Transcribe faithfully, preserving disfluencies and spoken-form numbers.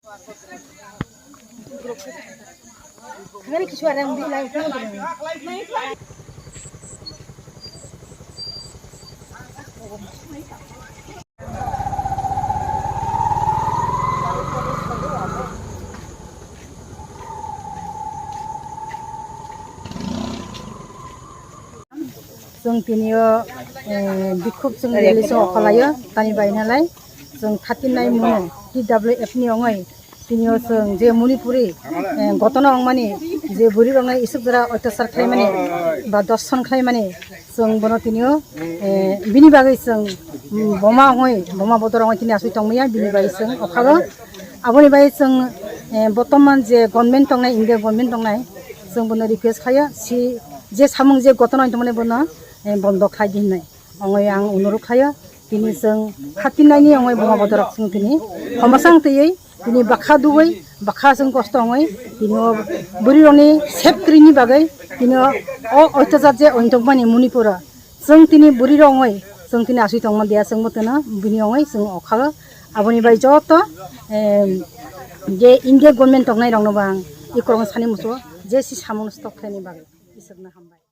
Chwng tini o, eh, bikhuk chwng rally chwng okha laio, tani bai nalai chwng thirty nine muno T W F ni ongoi tini o chwng je Manipuri, eh, gotona ongmani, je bwrwi rokno isuk jora oitachar khlaimani ba dorshon khlaimani, chwng bono tini o, eh, bini bagwi chwng, mm, boma ongoi, boma bodor ongoi tini asui tongmaya, bini bagwi chwng okha o. Aboni bai chwng, eh, botoman je government tongnai, India government tongnai, chwng bono request khaio, si je samung je gotona wng tongmani bono, eh, bondo khlai di hinwi. Ongoi ang onurok khaio, tini chwng thirty nine ni ongoi boma bodorok chwng tini homasang twiwi tini bakha dugwi bakha chwng kosto ongoi tini o bwrwi rokni sep kwrwini bagwi tini o, o oitachar je wng tongmani Manipur o. Chwng tini bwrwi rok wngwi, chwng tini asui tongma dia chwngbo twno, bini wngwi chwng okha o. Aboni bai joto, em, je India government tongnai rokno bo ang ikorong sani muchungo, je si samung stop khlaini bagwi. Iswkno hambai.